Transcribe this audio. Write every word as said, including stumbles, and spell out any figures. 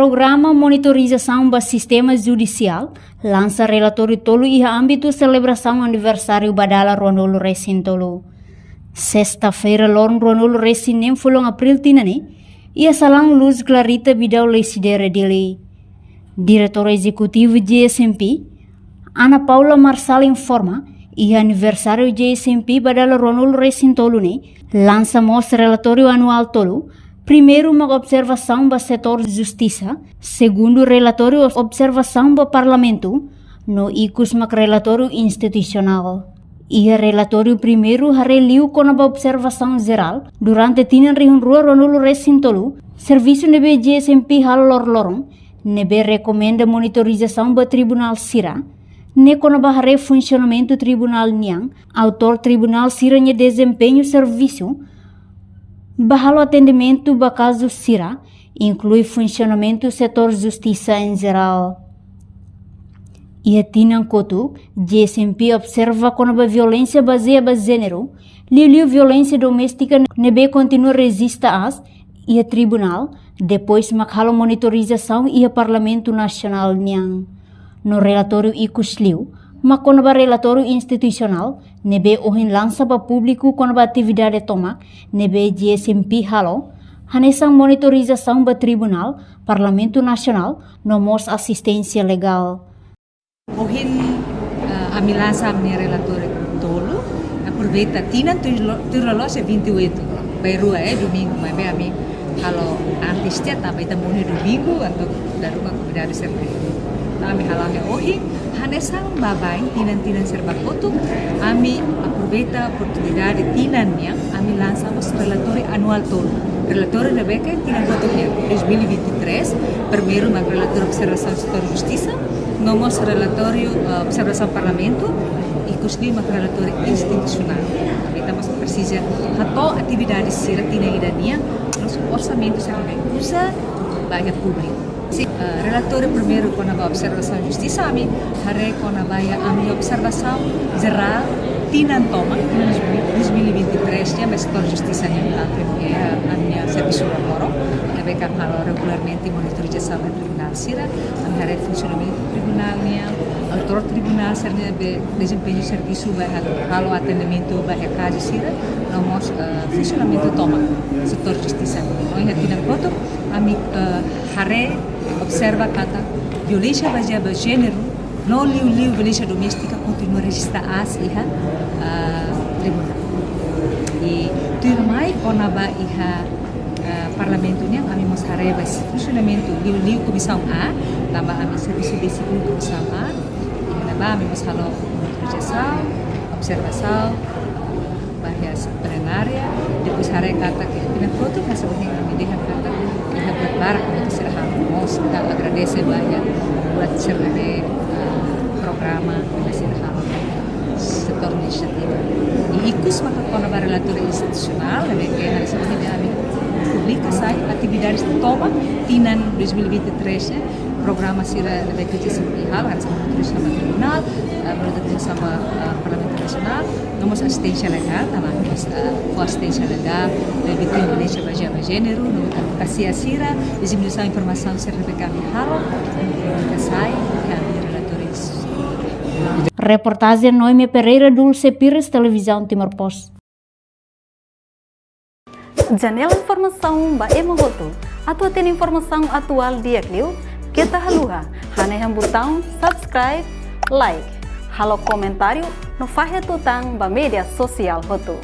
Programa monitorizasaun ba sistema judisiál lansa relatóriu tolu iha ámbitu selebrasaun aniversáriu ba dala ruanulu resin tolu. Sesta-feira, loron ruanulu resin neen fulan Abril tinan ne'e, iha salaun Luz Clarita Bidau Lecidere, Dili. Diretora Ezekutiva G S M P, Ana Paula Marçal informa, iha aniversáriu G S M P ba dala ruanulu resin tolu ne'e, lansa mós relatóriu anuál tolu, primeiru mak observasaun ba setór justisa, segundu relatóriu observasaun ba parlamentu, no ikus mak relatóriu institusionál. Iha relatóriu primeiru haree liu kona-ba observasaun jerál, durante tinan rihun rua ruanulu resin tolu, servisu ne'ebé G S M P halo loroloron, ne'ebé rekomenda monitorizasaun ba tribunál sira, ne'e kona-ba haree funsionamentu tribunál nian, autór tribunál sira-nia dezempeñu servisu, ba halo atendimentu ba kazu sira, inklui funsionamentu setór justisa em geral. Iha tinan kotuk, G S M P observa kona-ba violénsia bazeia ba jéneru, liuliu violénsia doméstika ne'ebé kontinua rejista aas iha tribunál, depois mak halo monitorizasaun iha Parlamentu Nasionál nian. No relatóriu ikus liu, mak kona-ba relatóriu institusionál, ne'ebé ohin lansa ba públiku kona-ba atividade tomak ne'ebé G S M P halo, hanesan monitorizasaun ba tribunál, Parlamentu Nasionál, no mós asisténsia legál. Ohin, eh, ami lansa ami-nia relatóriu tolu, aproveita tinan tuir lo-, tuir loloos iha vinte e oito, bainrua, eh, domingu, maibé ami halo antes tiha tanba ita monu iha domingu, entaun dala ruma konvidadu sira mai. Ami halo ami ohin, hanesan baibain, tinan-tinan sira ba kotuk, ami aproveita oportunidade tinan nian, ami lansa mós relatóriu anuál tolu. Relatóriu ne'ebé ke tinan kotuk nian, dois mil e vinte e três, primeiru mak relatóriu observasaun setór justisa, no mós relatóriu, eh, observasaun parlamentu, ikus liu mak relatóriu institusionál. Ita mós presiza hato'o atividade sira tinan ida nian, no orsamentu sira-ne'ebé uza ba iha públiku. Sin, eh, relatóriu primeiru kona-ba observasaun justisa, ami haree kona-ba iha ami observasaun jerál tinan tomak, tinan dois mil e vinte e três nian, ba setór justisa nian, ami, eh, ami-nia servisu loroloron, ne'ebé ke halo regularmente monitorizasaun ba tribunál sira, ami haree funsionamentu tribunál nian, autór tribunál sira-ne'ebé dezempeñu servisu ba halo, halo atendimentu ba iha kazu sira, no mós, eh, funsionamentu tomak setór justisa. No iha tinan kotuk, ami, eh, haree, observa katak violénsia bazeia ba jéneru, no liuliu violénsia doméstika kontinua rejista aas iha, ah, tribunál. I tuirmai kona-ba iha, ah, parlamentu nian, ami mós haree ba funsionamentu liuliu Komisaun A, tanba ami servisu besik liu Komisaun A, i iha ne'ebá ami mós halo monitorizasaun, observasaun, ba iha plenária, depois haree katak ke tinan kotuk hanesan ohin ami dehan katak, iha buat barak mak sira halo, mós ita agradese ba iha buat sira-ne'ebé, ah, programa mak sira halo, setór inisiativa. I ikus maka kona-ba relatóriu institusionál, ne'ebé ke hanesan ohin ami publika sai atividade tomak tinan dois mil e vinte e três, eh, programa sira ne'ebé ke G S M P halo, hanesan monitorizasaun ba tribunál, eh, monitorizasaun ba, eh, Parlamentu Nasionál, no mós asisténsia legál, tanba ami mós, eh, fó asisténsia legál, eh, vítima violénsia bazeia ba jéneru, no advokasia sira, diseminasaun informasaun sira ne'ebé ke ami halo, ami publika sai, ami relatóriu. Reportajen Noemi Pereira, Dulce Pires, Televizaun Timor Post. Janela informasaun ba ema hotu. Atu hatene informasaun atuál di'ak liu, keta haluha hanehan butaun subscribe, like, halo komentáriu, no fahe tutan ba média sosiál hotu.